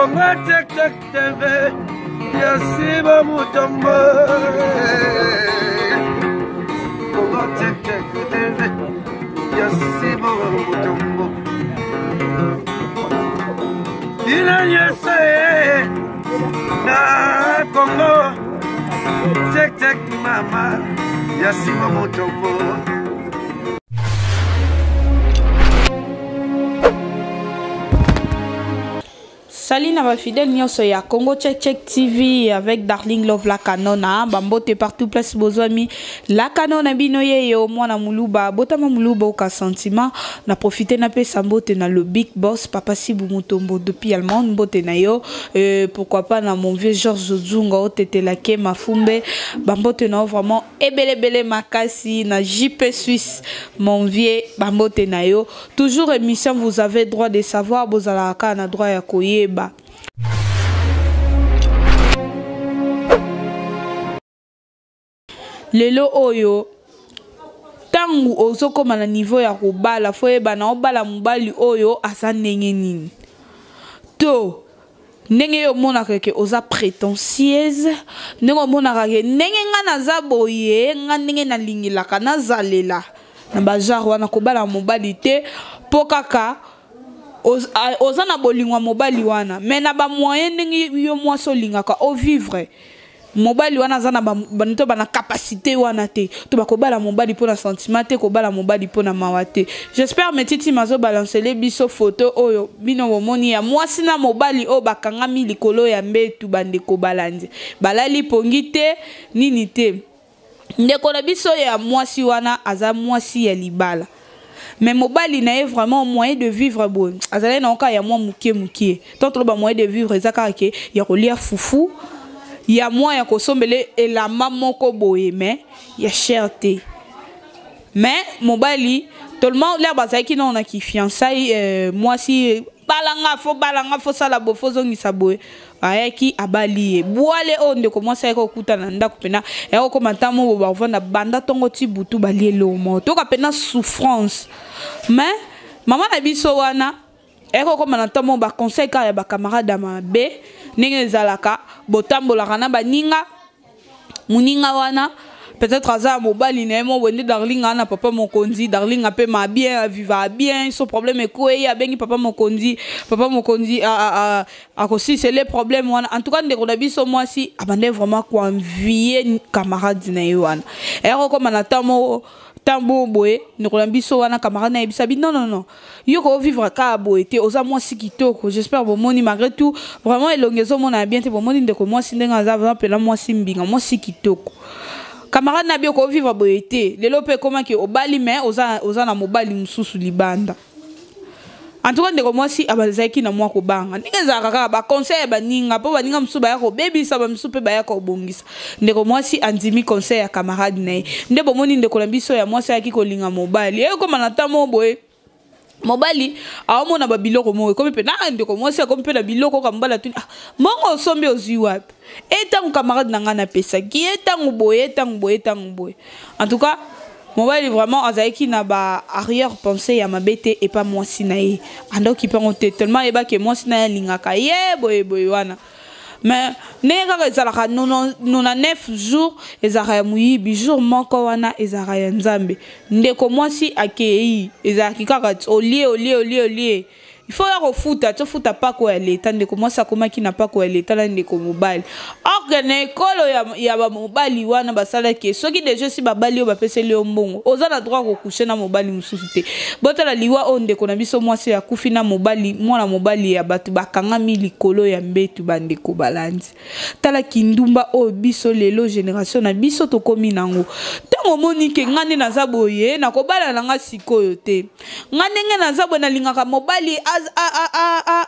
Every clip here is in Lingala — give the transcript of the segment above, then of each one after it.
Congo Check Check TV ya Siba Mutombo. Congo Check Check TV ya Siba Mutombo. Bino nyonso ye na Congo Check Check mama ya Siba Mutombo. Salut na ba fidèle nyonso ya Congo Check Check TV avec Darling Love la Canona bambote partout place bozwami la Canona bino yeyo mwana muluba botama muluba oka sentiment na profiter na pesa mbote na le big boss papa Sibu Mutombo depuis Allemagne mbote na yo euh, pourquoi pas na mon vieux Georges Zunga otetela ke mafumbe bambote na yo vraiment ebelebele makasi na JP Suisse mon vieux bambote na yo toujours émission vous avez droit de savoir bozalaka kaka na droit ya koyeba lelo oyo ntango ozokóma na niveau ya kobala fo oyeba na obala mobali oyo aza ndenge nini to ndenge yo omonaka ke oza prétentieuse ndenge omonaka ke ndenge nga naza boye nga ndenge nalingelaka nazalela na bagenre wana kobala mobali te mpo kaka oza na bolingo ya mobali wana mais na bamoyen ndenge yo mwasi olingaka ovivre mobali wana aza na to bana capacité wana te to bakobala mobali mpo na sentiment te kobala mobali mpo na mawa te j'espère metiti mazobalancele biso foto oyo bino bomoni ya mwasi na mobali oyo bakangami likolo ya mbetu bandeko balandi balali pongi te nini te ndeko na biso ya mwasi wana aza mwasi ya libala mais mobali na ye vraiment moyen de vivre boye azalaki na kaka ya mwa mokie mokie tant toloba moyen de vivre eza kaka ke ya kolia fufu ya mwa ya kosombele elamba moko boye mais ya cher te mais mobali tellement lere bazalaki nano na kifiançai euh, mwasi balanga fo balanga fo sala boye fo zongisa boye ayaki abali ye bwale oyo ndeko mwasi ayaki kokuta na ndako mpena ayaki kokoma ntango moko bavanda banda ntongo ti butu balie eloko moko toyoka mpena souffrance mais mama na biso wana ayaki kokoma na ntango moko baconseil kaka ya bacamarade ya mabe ndenge ezalaka botambolaka na baninga moninga wana peut-être aza mobali na ye moko boye nde darling aa na papa mokonzi darling apema bien aviva bien so problème ekwei abengi papa mokonzi papa mokonzi akosisele problème wana en tout cas ndeko na biso mwasi abandaki vraiment koenvie camarade na ye wana eyaka kokoma na temps moko ntango boye ndeko na biso wana camarade na yebisa bi non non non yo ko vivre kaka boye te oza mwasi kitoko j'espère bomoni malgré tout vraiment elongi ezomonana bien te bomoni ndeko mwasi ndenge aza vraiment mpena mwasi mbinga mwasi kitoko camarade na bi okovivre boye te lelo mpe ekomaki obali mais oza, oza na mobali mosusu libanda en tout cas ndeko mwasi azalaki na mwa kobanga ndenge ezalaka kaka baconseil ya baninga mpo baninga mosusu baya kobebisa bamisusu mpe baya kobongisa ndeko mwasi andimi conseil ya camarade na ye nde bomoni ndeko na biso ya mwasi ayaki kolinga mobali ekoma na ntango moko boye mobali aomona babiloko moko ekomi mpe na ndeko mwasi akomi mpe na biloko oka mobali atuni ah, mbongo osombi ozwi wapi e ntango camarade na ngai napesaki ye ntango boye ntango boye ntango boye en tout cas mobali vraiment azalaki na ba arrière pensée ya mabe te epa mwasi na ye andoki mpe yango te tellement ayebaki mwasi na ye alingaka ye boye boye wana mais ndenge kaka ezalaka 99 jours ezalaka ya moyibi jour moko wana ezalaka ya nzambe ndeko mwasi akei ezalaki kaka olie olie olie olie il faut ya kofuta tofuta pako ya leta ndeko mwasi akomaki na pako ya leta na ndeko mobali orke na ekolo ya, ya bamobali wana basalaki soki deja esi babali oyo bapeseli yo mbongo oza na droit kokushe na mobali mosusu te botala liwa oyo ndeko na biso mwasi akufi na mobali mwana mobali ya bato bakangami likolo ya mbetu bandeko balandi tala kindumba oyo biso lelo generation na biso tokomi nango ntango omoni ke ngai nde naza boye nakobala na ngai sikoyo te ngai ndenge naza boye nalingaka mobali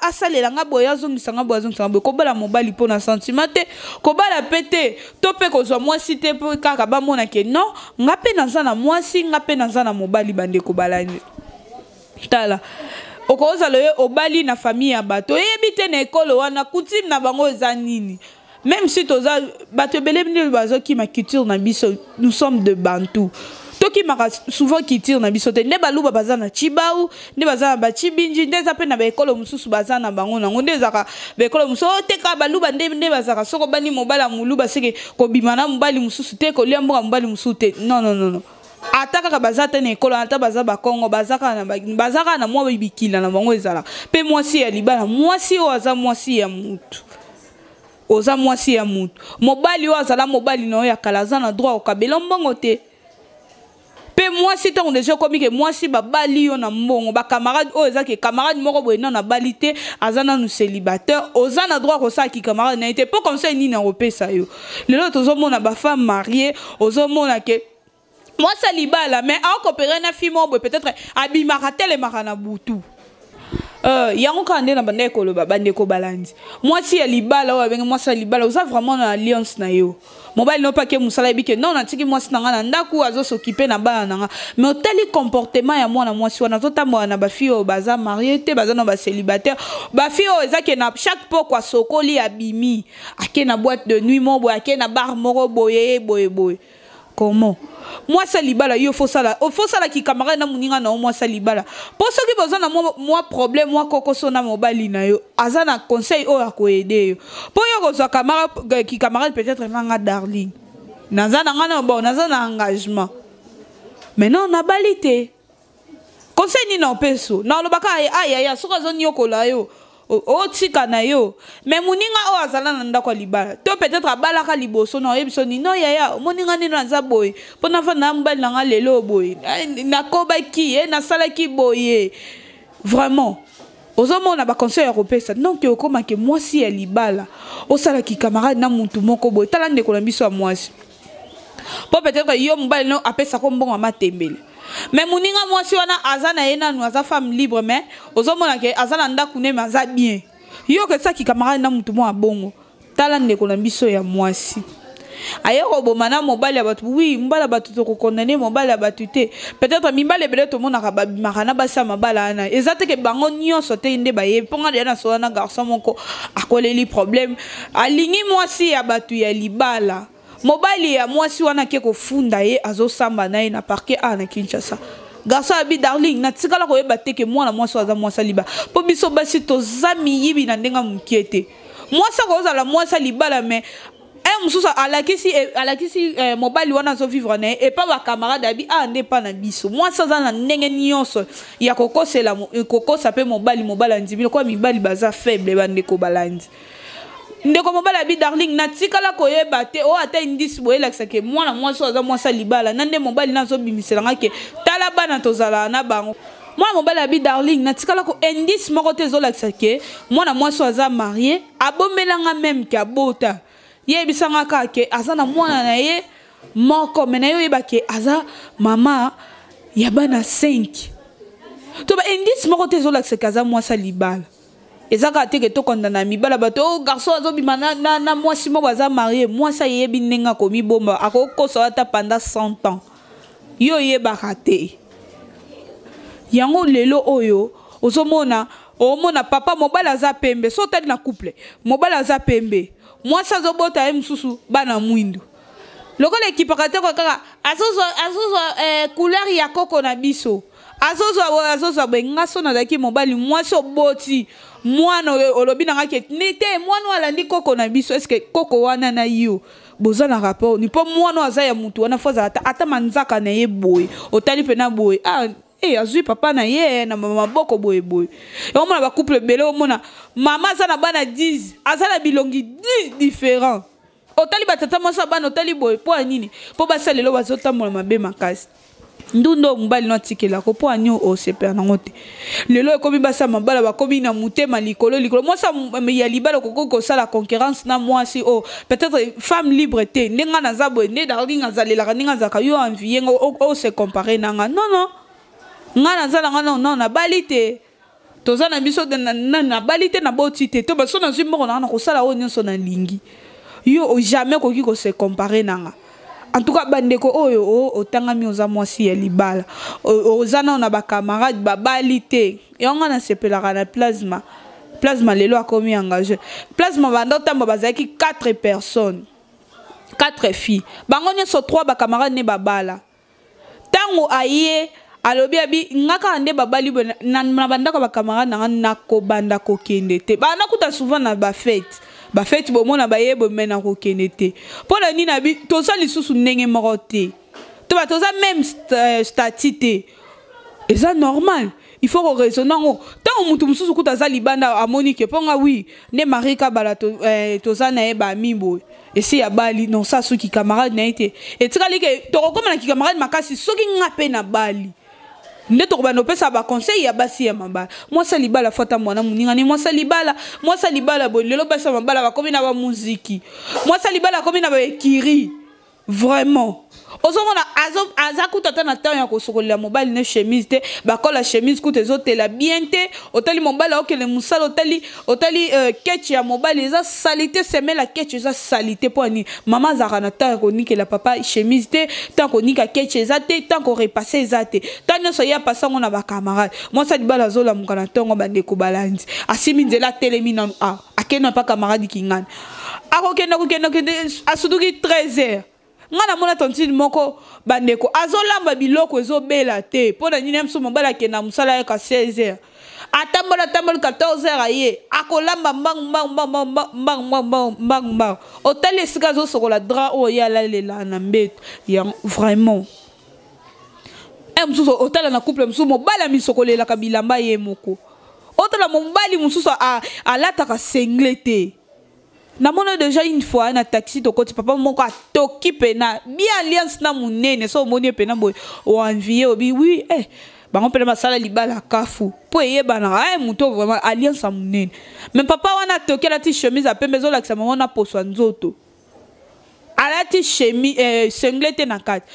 asalela ngai boye azongisa ngai boye azongisa ngai boye kobala mobali mpo na sentiment te kobala mpe te to mpe kozwa mwasi te mpo kaka bamona ke non nga mpe naza na mwasi nga mpe naza na mobali bandeko balandi tala okozala yo obali na famille ya bato oyebi te na ekolo wana coutume na bango eza nini même si toza bato ebele nde bazokima culture na biso nous sommes de bantu. Tokimaka souvent culture na biso te. Nde baluba baza na Tshibau, nde baza na ba Tshibinji, nde eza pe na ba ekolo mosusu baza na bango nango. Nde ezalaka ba ekolo mosusu, oh te kaka baluba nde, nde bazalaka soki obandi mobali ya moluba seke kobima na mobali mosusu te, kolia mbongo ya mobali mosusu te. Non, non, non, non. Ata kaka baza te na ekolo, ata baza ba Kongo, baza kaka na ba, baza kaka na mwa bikila na bango ezalaka. Pe mwasi ya libala, mwasi oyo aza mwasi ya mutu. Oza mwasi ya mutu. Mobali oyo azala mobali na yo ya kala aza na droit okabela mbongo te. Pe mwasi tango deja okomi ke mwasi babali yo na mbongo, ba camarade oyo eza ke camarade moko boye nanu abali te, aza nanu celibataire, oza na droit kosala ki camarade na ye te. Po conseil nini akopesa yo? Lelo tozomona ba femme mariée, ozomona ke mwasi ya libala mais aokopere na fille moko boye peut-être abimaka atelemaka na butu. Yango kaka nde na bandaki koloba bandeko balandi mwasi ya libala oyo abengi mwasi ya libala oza vraiment na alliance na yo mobali no pake mosala yebi ke non natiki mwasi na nga na ndako azo s'occuper na bana na nga mais otali comportement ya mwana mwasi wana azotambola na bafille oyo baza marie te baza na ba célibataire bafille oyo eza ke na chaque poko asokoli abimi ake na boîte de nuit moko boye ake na bar moko boye boye boye. Comment? Mwasi ya libala yo faut sala, faut sala ki camarade na muninga na yo mwasi ya libala. Po soki boza na mwa, mwa problème mwa kokoso na mobali na yo, aza na conseil oyo ako aider yo. Po yo kozwa camarade ki camarade peut-être na nga darling. Naza na nga na bon, naza na engagement. Mais non, nabali te. Conseil nini na opeso? Na olobaka ay ay soki azoniokola yo otika na yo mais moninga oyo azala na ndako ya libala to peut-être abalaka liboso na oyebi so nini no yaya moninga nini aza boye mpo nafanda na mobali na nga lelo boye nakobaki ye nasalaki boye vraiment ozomona ba conseil ya kopesa donc okoma ke mwasi ya libala osalaki camarade na mutu moko boye tala ndeko na biso ya mwasi po peut-être yo mobali no apesa ko mbongo ya matembele mais moninga mwasi wana aza na ye nanu aza femme libre mais ozomona ke aza na ndako ne mais aza bien yo okesaki camarade na mutu mwa bongo tala ndeko na biso ya mwasi aye koboma na mobali ya bato oui mobali ya bato tokokondane mobali ya bato te peut-être mibali ebele tomonaka babimaka na basi ya mabala wana eza te ke bango nyonso te nde bayebi mpo nga deya nasola na garçon moko akoleli problème alingi mwasi ya bato ya libala mobali ya mwasi wana ake kofunda ye azosamba na ye na parquet awa na Kinshasa garçon abi darling natikala koyeba te ke mwana mwasi oyo aza mwasi ya libala mpo biso basi toza miyibi na ndenge ya mokie te mwasi akozala mwasi ya libala mais un mosusu alakisi, alakisi eh, mobali wana azovivre na ye epa bacamarade abi ah nde epa na biso mwasi aza na ndenge nyonso ya kokosela kokosa mpe mobali mobali andimi lokola mibali baza faible bandeko balandi ndeko mobali abi darling natikala koyeba te oyo ata indisi boye elakisa ke mwana mwasi oyo aza mwasi ya libala na nde mobali na azobimisela nga ke tala bana tozalaka na bango mwana mobali abi darling natikala ko indice moko te ezolakisa ke mwana mwasi oyo aza marie abombela nga meme ke abota ye ayebisa nga kaka ke aza na mwana na ye moko me na ye oyeba ke aza mama ya bana 5 to ba indice moko te ezolakisa ke aza mwasi ya libala eza kaka te ke tokondana mibala bato oh, garçon azobima na, na, na mwasi moko aza marie mwasi ayebi ndenge akomibomba akokosa ata pendant 100 ans yo oyebaka te yango lelo oyo ozomona omona papa mobali aza pembe so otali na couple mobali aza pembe mwasi azobota ye mosusu bana mwindu lokola ekipaka te kaka azozwa azozwa eh, couleur ya koko na biso azozwa boye azozwa boye nga so nazalaki mobali mwasi oboti mwana oyo olobi na nga ke te mwana oyo alandi koko na biso eske koko wana na yo boza na rapport ni mpo mwana oyo aza ya mutu wana fo azala ata manzaka na ye boye otali mpena boye ah, eh, azwi papa na ye na maboko boye boye omona bacouple ebele omona mama aza na bana 10 aza na bilongi 10 différent otali batata mwasi ya bana otali boye mpo ya nini mpo basi ya lelo bazotambola mabe makasi ndunda oyo mobali no atikelako mpo ani osepela nango te lelo ekomi basi ya mabala bakomi na motema likolo likolo mwasi ya libala okoki kosala concurrence na mwasi oyo peut-être femme libre te nde ngai naza boye nde darling azalelaka ndenge azalaka yo envie nga ose compare na nga non non ngai naza na nga non non nabali te toza na biso nabali te naboti te to baso nazwi mbongo na nga nakosala oyo nyonso nalingi yo jamais okoki kose compare na nga en tout cas bandeko oyo otangami oza mwasi ya libala oza nao na bacamarade babali te yango nga nasepelaka na plasma plasma lelo akomi engage plasma banda otamba bazalaki 4 personnes 4 filles bango nyonso 3 bacamarade ne babala. Ntango aye alobi abi nga kaka nde babali boye na, na bandako ya bacamarade na nga nakobanda kokende te. Ba nakuta souvent na bafete bafete bomona baye boye me nakokende te. Mpo na nini? Abi toza lisusu ndenge moko te, to ba toza même statut te. Eza normal, il faut koraisonne yango. Ntango motu mosusu kuta aza libanda amoni ke mpo nga wi nde Marie Kabala toza na ye bami boye, esi abali non sa soki camarade na ye te, etikali ke tokokóma na kikamarade makasi. Soki nga mpe nabali nde tokobanda kopesa baconseil ya basi ya mabala. Mwasi ya libala fo ata mwana moninga ne mwasi ya libala, mwasi ya libala boye. Lelo basi ya mabala bakomi na bamuziki, mwasi ya libala akomi na baekiri. Vraiment, ozomona aza kuta ata na temps ya kosokolela mobali ne chemise te, bakola chemise kuta ezotela bien te. Otali mobali aokende mosala, otali ketch ya mobali eza saleté, semela ketch eza saleté. Mpo ani mama azalaka na temps ya konikela papa chemise te, temps konika ketch eza te, temps korepasser eza te, temps nyonso ye apasa yango na bacamarade. Mwasi ya libala azolamuka na ntongo, bandeko balandi, asimi nzela, atelemi nanu, a akende pa camarade kingani, akokende kokende kende, asutuki 13 heures. Nga namona tantine moko, bandeko, azolamba biloko ezobela te. Mpo na nini? Mosusu mobali akenda mosala, ayaka 16 heures, atambola atamboli, 14 heures aye, akolamba mbangu mbangu mbangu mbangu mbangu mbangu mbangu. Otali esika azosokola drap oyo ye alalela na mbeto ya vraiment. E mosusu otala na couple mosusu, mobali amisokolelaka bilamba ye moko. Otala mobali mosusu alataka singlet te. Namona déjà une fois na taxi, tokoti, papa moko atoki pena bien, alliance na monene. So omoni ye pena boye, oenvie, obi oui, bango mpena basala libala kafu mpo eyebanaka. Moto vraiment alliance ya monene, mais papa wana atoki, alati chemise ya pembe ezolakisa mama na poso ya nzoto, alati chemise singlet te na kati.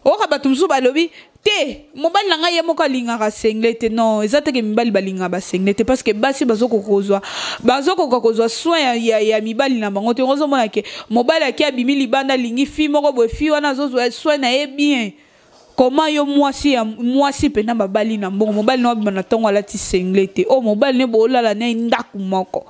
Oyoka bato mosusu balobi te, mobali na ngai ye moko alingaka singlet te. Non, eza teke mibali balingaka basinglet te, parce que basi bazokoka kozwa soin ya mibali na bango te. Ozomona ke mobali ake, abimi libanda, alingi fille moko boye, fille wana azozwa soin na ye bien. Comment yo mwasi ya mwasi mpena babali na mbongo, mobali na obima na ntongo alati singlet te, oyo mobali ne boolala na ye ndako moko?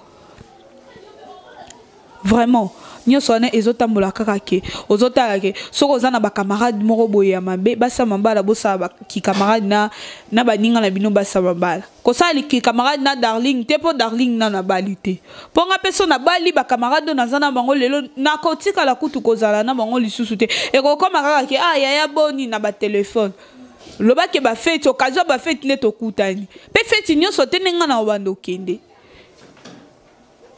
Vraiment, nyonso wana ezotambola kaka ke ozotala ke soki oza na bacamarade moko boye ya mabe. Basi ya mabala, bosala kikamarade na baninga na bino. Basi ya mabala, kosala kikamarade na darling te, mpo darling nano abali te. Mpo nga mpe so nabali, bacamarade oyo naza na bango lelo, nakotikala kutu kozala na bango lisusu te. Ekokoma kaka ke ah yaya boni na batelefone, lobake bafeti, occasion ya bafeti nde tokutani, mpe feti nyonso te ndenge nga na obanda okende.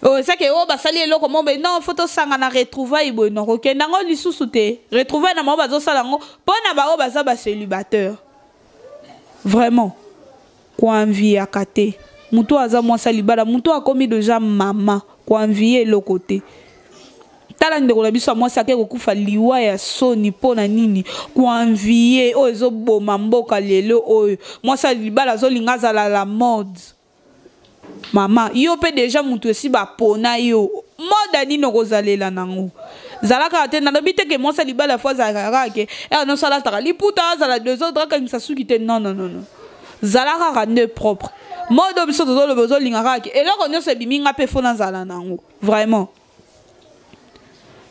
Oyo ezaki oyo basali eloko moko boye, non, faut tosanga na retrouvaille boye, nakokende yango lisusu te. Retrouvaille na bango bazosala yango mpo na bango baza bacélibataire. Vraiment, koenviaka te moto aza mwasi ya libala, moto akomi deja mama, koenvie eloko te. Tala ndeko na biso ya mwasi ake kokufa liwa ya soni. Mpo na nini? Koenvie oyo ezoboma mboka lelo oyo. Mwasi ya libala azolinga azala la mode. Mama, yo mpe deja moto esi bapona yo, mode nini okozalela nango? Zala kaka te. Nalobi te ke mwasi ya libala fo azalaka kaka ke ere nyonso alataka liputa, azala désordre, akangisa suki te. Non, non, non, non, zala kaka nde propre. Mode oyo biso tozoloba, ozolinga kaka ke eloko nyonso ebimi, nga mpe fo nazala nango. Vraiment,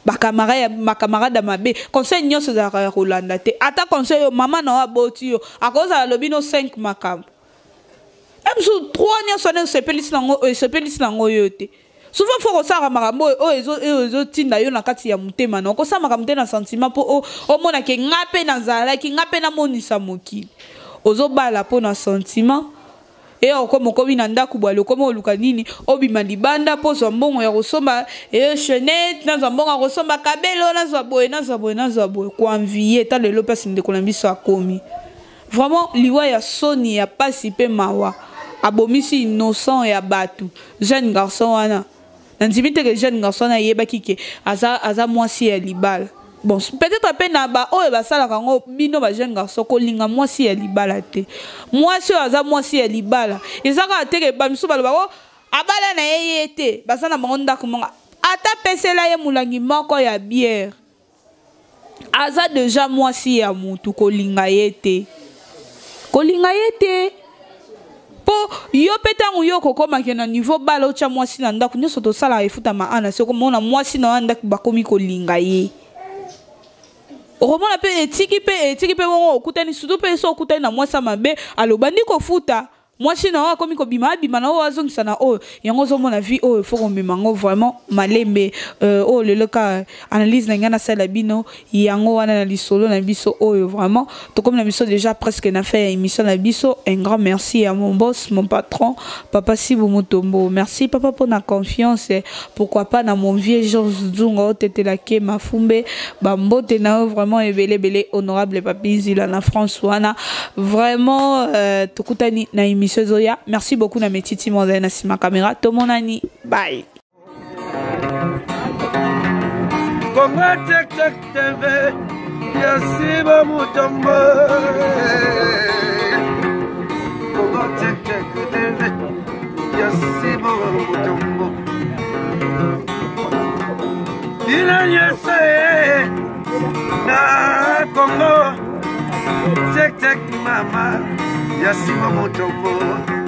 bacamarade ya mabe, conseil nyonso ezalaka ya kolanda te. Ata conseil oyo mama na yo aboti yo, akozala alobi no 5 makambo, e mosusu 3 nyonso wana esepelisi nango yo te. Souvent fo kosalaka makambo oyo ezotinda yo na kati ya motema na okosala makambo te na sentiment, mpo omona ke nga mpe nazalaki, nga mpe namonisa mokili. Ozobala mpo na sentiment, e okoma, okomi na ndako bwale, okoma oluka nini, obima libanda mpo ozwa mbongo ya kosomba e chaînette, nazwa mbongo ya kosomba kabelo, nazwa boye, nazwa boye, nazwa boye. Koenvie ta lelo mpasi ndeko na biso akomi vraiment liwa ya soni, ya pasi mpe mawa. Abomisi innocent ya bato, jeune garçon wana. Nandimi te ke jeune garçon wana ayebaki ke aza mwasi ya libala. Bon, peut-être mpe na baoyo basalaka yango. Bino bajeune garçon, kolinga mwasi ya libala te. Mwasi oyo aza mwasi ya libala, eza kaka te ke bamisusu balobako abala na ye ye te, baza na bango ndako moko, ata pesela ye molangi moko ya bière, aza deja mwasi ya mutu. Kolinga ye te, kolinga ye te, mpo yo mpe ntango yo okokomake na niveau bala, otya mwasi na ndako, nyonso tosalaka efutama ana. Soki omona mwasi na yo ndako, bakomi kolinga ye. Okomona mpe etiki mpe etiki mpe bongo okutani, surtout mpe so okutani na mwasi ya mabe, alobandi kofuta mwasi na oyo akomi kobima, abima na oyo, azongisa na oyo. Yango ozomona vie oyo, faut komema yango vraiment malembe. Oyo lelo ka analyse na ngai nasala bino yango wana na lisolo na biso oyo. Vraiment, tokomi na biso déjà presque na fin ya émission na biso. Un grand merci à mon boss, mon patron, papa Sibu Mutombo. Merci papa pour na confiance. Pourquoi pas na mon vieux Georges Zunga otetelake mafumbe, bambote na yo vraiment ebele ebele. Honorable Papi Nzila na France wana, vraiment, tokutani na émission ezoya. Merci beaucoup na metiti mozali na nsima caméra. Tomonani, bye. Congo Tek Tek TV, Yasiba Mutombo. Congo Tek Tek TV, Yasiba Mutombo. Bino nyonso na Congo Tek Tek, mama Yasiba Mutombo.